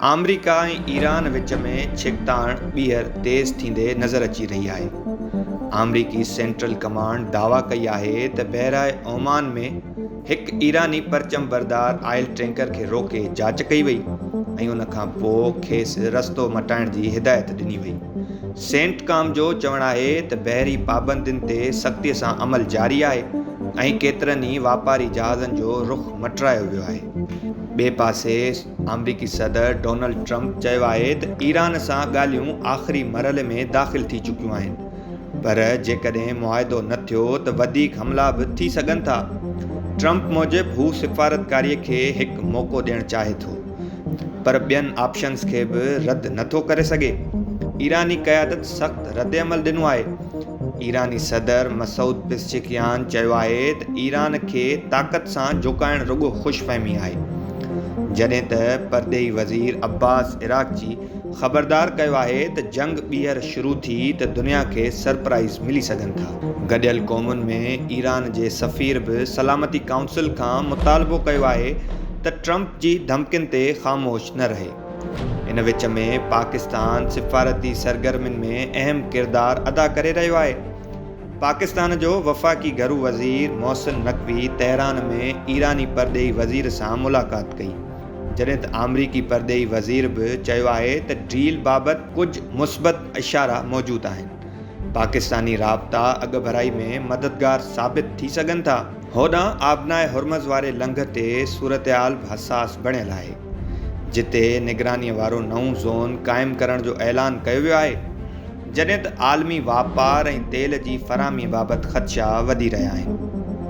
آمريڪا ۽ Iran وچ ۾ ڇڪتاڻ ٻيهر تيز ٿيندي نظر اچي رهي آهي. آمريڪي سينٽرل ڪمانڊ دعويٰ ڪئي آهي ته بحيره اومان ۾ هڪ ايراني پرچم بردار آئل ٽينڪر کي روڪي جاچ ڪئي وئي ۽ ان کان پوء کيس رستو مٽائڻ جي هدايت ڏني وئي. سينٽ ڪام جو چوڻ آهي ته بحري پابندين تي سختي سان عمل جاري آهي ۽ ڪيترن ئي واپاري جهازن جو رخ مٽرايو ويو آهي. ٻئي پاسي آمريڪي صدر ڊونلڊ ٽرمپ چيو آهي ته ايران سان ڳالهيون آخري مرحلي ۾ داخل ٿي چڪيون آهن پر جيڪڏهن معاهدو نه ٿيو ته وڌيڪ حملا به ٿي سگهن ٿا. ٽرمپ موجب هو سفارتڪاري کي هڪ موقعو ڏيڻ چاهي ٿو پر ٻين آپشنز کي به رد نٿو ڪري سگهي. ايراني قيادت سخت ردعمل ڏنو آهي. ايراني صدر مسعود پزشڪيان چيو آهي ته ايران کي طاقت سان جهڪائڻ رڳو خوش فهمي آهي، جڏهن ته پرڏيهي وزير عباس عراقچي خبردار ڪيو آهي ته جنگ ٻيهر شروع ٿي ته دنيا کي سرپرائز ملي سگهن ٿا. گڏيل قومن ۾ ايران جي سفير به سلامتي ڪائونسل کان مطالبو ڪيو آهي ته ٽرمپ جي ڌمڪين تي خاموش نه رهي. ان وچ ۾ پاڪستان سفارتي سرگرمين ۾ اهم ڪردار ادا ڪري رهيو آهي. پاڪستان جو وفاقي گهرو وزير محسن نقوي تهران ۾ ايراني پرڏيهي وزير سان ملاقات ڪئي، جڏهن ته آمريڪي پرڏيهي وزير به چيو آهي ته ڊيل بابت ڪجهه مثبت اشارا موجود آهن. پاڪستاني رابطا اڳڀرائي ۾ مددگار ثابت ٿي سگهن ٿا. هوڏانهن آبناء هرمز واري لنگهه تي صورتحال به حساس بڻيل آهي، جتي نگراني وارو نئون زون قائم ڪرڻ جو اعلان ڪيو ويو آهي، جڏهن ته عالمي واپار ۽ تيل جي فراهمي بابت خدشا وڌي رهيا آهن.